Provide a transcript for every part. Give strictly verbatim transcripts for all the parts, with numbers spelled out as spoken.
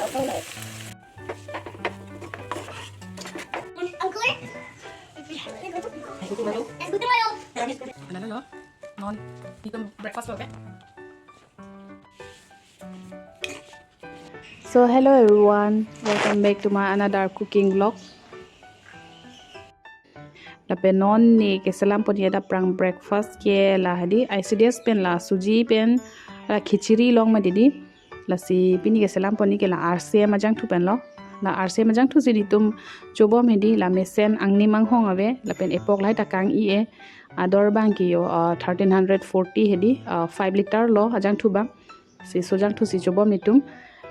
Uncle? Let's go to my home. Ano lo? Non, itum breakfast lo ke? So hello everyone, welcome back to my another cooking vlog. Lapen non ne keselam pon ji aphrang breakfast ke la hedi, I C D S pen la suji pen la khichdi long ma didi. Lasi pini keselam pon ji ke la R C M ajangthu pen lo. La R C M ajangthu si netum chobom hedi, la mesen angnim anghong ave, lapen epok lahai ta kang-i-e, ador abang ke yo, uh, thirteen hundred forty hedi, uh, five liter lo ajangthu abang. Si so ajangthu si chobom netum.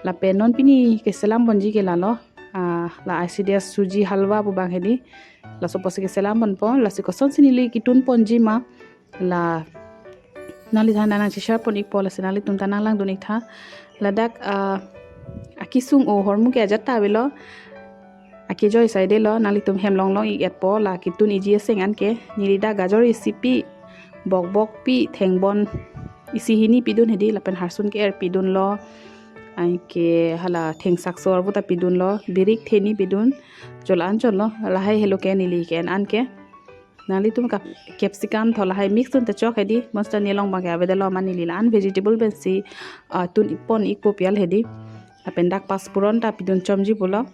Lapen non pini keselam pon ji ke la lo, ah, la I C D S suji halwa pu abang hedi. Laso pusi keselam ponpo, lasi kosonsi neli kitun pon ji ma, la nangliphan ta nangcheshare pon ikpo, lasi nanglitum ta nanglangdun ik tha. Ladak, ah, akesung ahormu ke ajat ta avelo. Akejoi saide lo, nanglitum hem longlong ik-etpo, la kitun iji aseng an ke. Neli dak gajor isi pi, bokbok pi, thengbon isi hini pidun hedi, lapen harsun ke-er pidun lo. Anke hala thengsakso arvo ta pidun lo, birik theni pidun, jol an jol lo, lahai helo ke neli ke-en an ke. Nanglitum ka capsicum tho lahai mix dun ta chok hedi, bonta ne along abang ke avedetlo, amat neli la-an vegetable pensi, ah, tun pon ikpo pi al hedi. Lapen dak pasphuron ta pidun chomji pulo.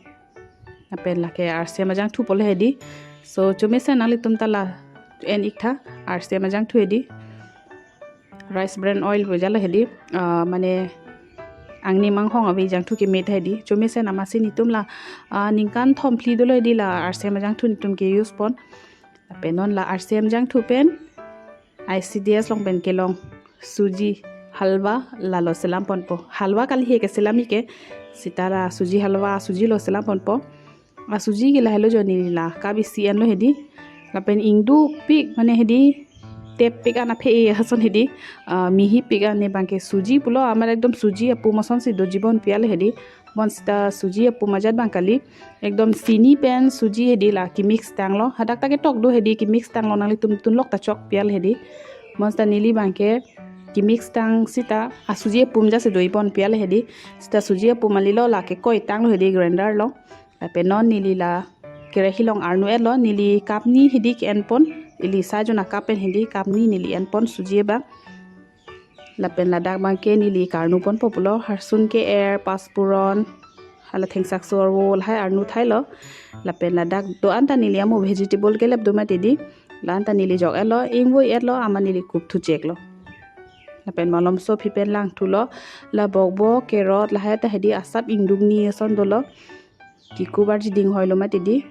Lapen lake R C M ajangthu pulo hedi. So chomesen nanglitum ta la en ik tha, R C M ajangthu hedi. Rice bran oil pu jalo hedi. Ah, mane angnim anghong ave jangthu keme ta hedi. Chomesen amatsi netum la, ah, ningkan thom phli dolo hedi la R C M ajangthu netum ke-use pon. Lapen non la R C M ajangthu pen I C D S along pen kelong suji halwa lalo selam ponpo. Halwa kali he keselam ik ke, seta la suji halwa, suji lo selam ponpo. Asuji ke lahelo jo, neli la cup isi enlo hedi. Lapen ingduk pik mane hedi, tep pik an aphe-e ason hedi. Ah, mihi pik an ne abang ke suji pulo, amat ekdom suji apum asonsi doji pon pi al hedi. Bonta suji apum ajat abang kali. Ekdom chini pen suji hedi la kemix tanglo. Hadak ta ketok do hedi, kemix tanglo, nanglitum tunlok ta chok pi al hedi. Bonta neli abang ke kemix tang seta asuji apum ajatsi doji pon pi al hedi. Seta suji apum alilo la kekoi tanglo hedi grinder along. Lapen non neli la kerahi along arnu etlo, neli cup ni hedi ke-en pon, ili size ajoine cup pen hedi cup ni neli en pon suji abang. Lapen ladak abang ke neli karnu ponpo pulo, harsun ke-er, pasphuron, hala thengsakso arvo lahai arnu thailo. Lapen ladak do-an ta neli amo vegetable kelep do mati di. La-an ta neli jok etlo, ingvoi etlo, amat neli kup thucheklo. Lapen malomso aphi pen langthulo, la bokbok, carrot, lahai ta hedi asap ingduk ni ason dolo. Kekup arji ding hoilo mati di.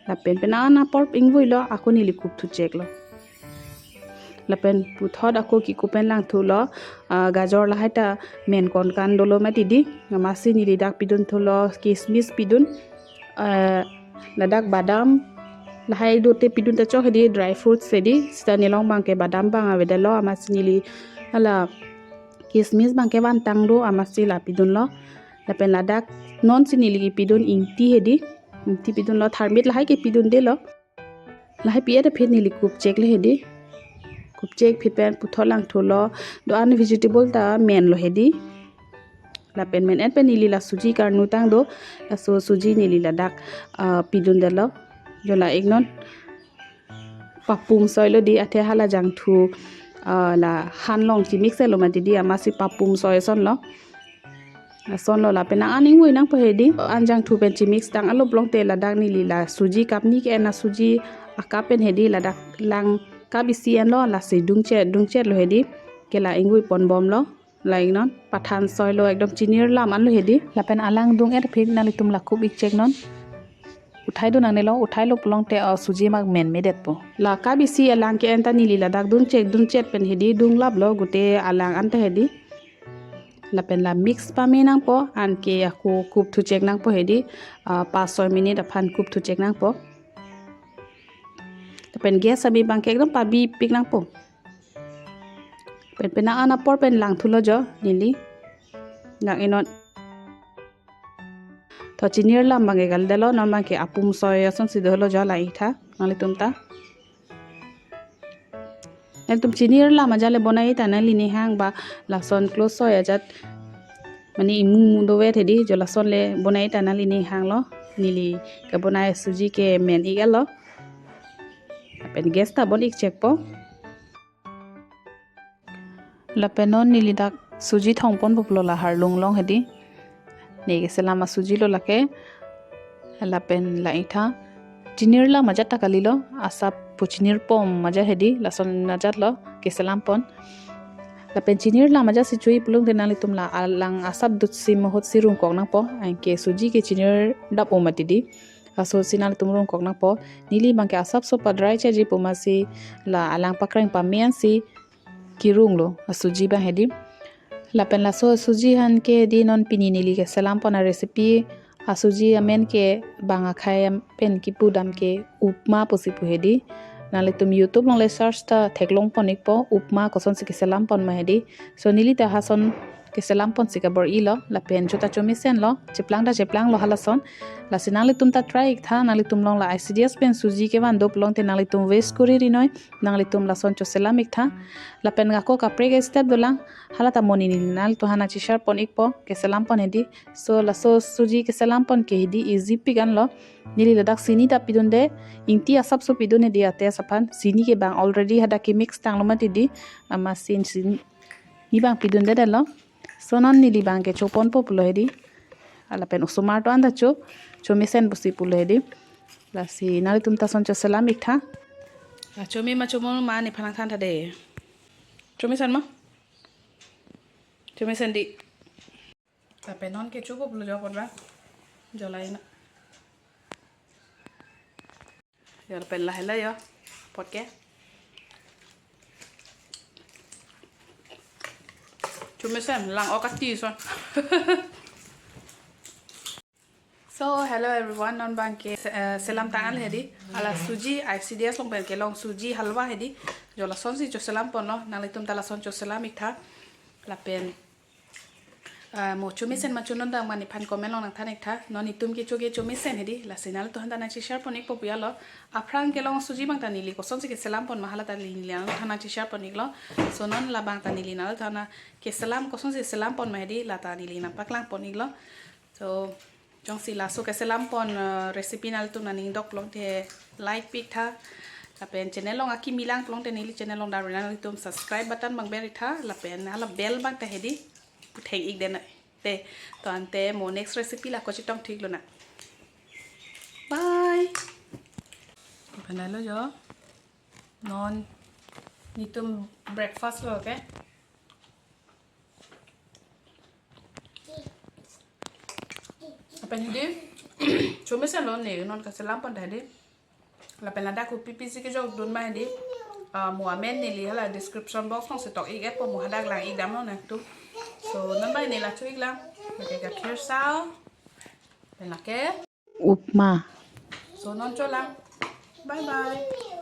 Lapen penang an apor ingvoilo, ako neli kup thucheklo. Lapen puthot ako kekup pen langthulo, ah, gajor lahai ta men konkan dolo mati di. Amatsi neli dak pidun thulo, kismis pidun, ah, ladak badam, lahai dote pidun ta chok hedi, dry fruits hedi, seta ne along abang ke badam abang avedetlo, amatsi neli hala kismis abang ke vantang do, amatsi la pidunlo. Lapen ladak nonsi neli kepidun ingti hedi. Ingti pidunlo, tharmit lahai kepidundelo. Lahai pi-et aphi neli kupcheklo hedi. Kupchek aphi pen puthot langthulo. Do-an vegetable ta menlo hedi. Lapen men-et pen neli la suji karnu tang do. Laso suji neli ladak, ah, pidundelo. Jo la-ik non. Papum soilo di, athe hala jangthu, ah, la han along chemix etlo mati di, amatsi papum soi asonlo. Asonlo, la penang an ingvoi nangpo hedi. An jangthu pen chemix tang alo pulote ladak neli la suji cup ni ke-en asuji a-cup pen hedi, ladak lang cup isi enlo, lasi dungchet, dungchetlo hedi. Ke la ingvoi ponbomlo. La-ik non, pathan soilo, ekdom chinir lam anlo hedi. Lapen alang dung-et aphi nanglitum la kup-ik chek non. Uthai do nangnelo, uthailo pulote, ah, suji mak menmedetpo. La cup isi alang ke-en ta neli ladak dungchek, dungchet pen hedi, dunglaplo gute alang an ta hedi. Lapen la mix pame nangpo, anke ako kup thuchek nangpo hedi, ah, pas soi minute aphan kup thuchek nangpo. Lapen gas ame abang ke ekdom pabipik nangpo. Pen penang an apor pen langthulo jo neli. Lang-ik non. To chinir lam abang ke kaldelo, non abang ke apum soi asonsi dolo jo, la-ik tha nanglitum ta. Nanglitum chinir lam ajat le bonai ta nanglini hang ba lason klo soi ajat mane imu mu dovet hedi, jo lason le bonai ta nangli ning hanglo, neli kebonai suji ke men ik-et lo. Lapen gas ta bon ik chekpo. Lapen non neli dak suji thongponpo pulo la harlung along hedi. Ne keselam asuji lo lake. Lapen la ik tha. Chinirlam ajat ta kalilo. Asap pu chinirpom ajat hedi. Lason ajat lo keselampon. Lapen chinirlam ajat si cho-ik pulote nanglitum la alang asap dutsi mohot si rungkok nangpo. Anke suji ke chinir dap-o mati di. Laso si nanglitum rungkok nangpo. Neli abang ke asapso pa dry cheji pu amatsi la alang pakreng pame ansi kerung lo asuji abang hedi. Lapen laso asuji aphan ke hedi non pini neli keselampon arecipe asuji amen ke bang akhei pen kipu dam ke upma pusi pu hedi. Nanglitum YouTube along le search ta theklongpon ikpo upma kosonsi keselampon ma hedi. So neli ta lason keselampon si kabor-i lo, lapen cho ta chomesen lo, cheplang ta cheplang lo halason. Lasi nanglitum ta try ik tha, nanglitum along la I C D S pen suji kevan do pulote nanglitum waste kori ri noi, nanglitum lason choselam ik tha. Lapen ako kaprek step dolang, hala ta mo neli nanglitum aphan nangchesharpon ikpo, keselampon hedi. So laso suji keselampon ke hedi easy pik an lo. Neli ladak sini ta pidunde, ingti asapso pidun hedi a-taste aphan, sini ke bang already hadak ke mix tanglo mati di, amatsi sini abang pidunde det lo. So non neli abang ke choponpo pulo hedi. Lapen osomar do-an ta cho, chomesen pusi pulo hedi. Lasi nanglitum ta lason choselam ik tha. La chome ma chomo ma nephan nangthan tha de. Chomesen ma? Chomesen di. Lapen non ke chopo pulo jo apot ba. Jo la-i na. Jo lapen lahelo jo. Apot ke. Chomesen lang-ok ati son. So, hello everyone, non abang ke, eh, selam tang-an hedi. Hala suji, I C D S along pen kelong suji halwa hedi. Jo lasonsi choselampon lo, nanglitum ta lason choselam ik tha. Lapen, eh, mo chomesen ma cho non dang ma nephan comment along nangthan ik tha. Non itum kecho ke chomesen hedi. Lasi nanglitum aphan ta nangchesharpon ikpo pu ya lo. Aphrang kelong suji abang ta neli kosonsi keselampon ma hala ta neli nanglitum aphan nangchesharpon ik lo. So non labang ta neli nanglitum aphan keselam kosonsi selampon ma hedi la ta neli nangpaklangpon ik lo. So, jongsi laso keselampon, eh, recipe nanglitum nangning dok pulote like pi ik tha. Lapen channel along akimi lang pulote neli channel along dar nanglitum subscribe button abang ber ik tha. Lapen hala bell abang ta hedi putheng ik den. Te, to ante mo next recipe la kachetong thik lonang. Bye. Lapen lahelo jo. Non netum breakfast lo ke. Lapen hedi, chomesen lo ne, non keselampon ta hedi. Lapen ladak kopi pisi kejok dun ma hedi. Ah, mo amen neli hala description box alongsi tok ik-etpo, mo hadak lang ik damlo nangtum. So, non abang ne la cho ik lang. Lake gakhir sau. Lapen lake upma. So, non cho lang. Bye bye.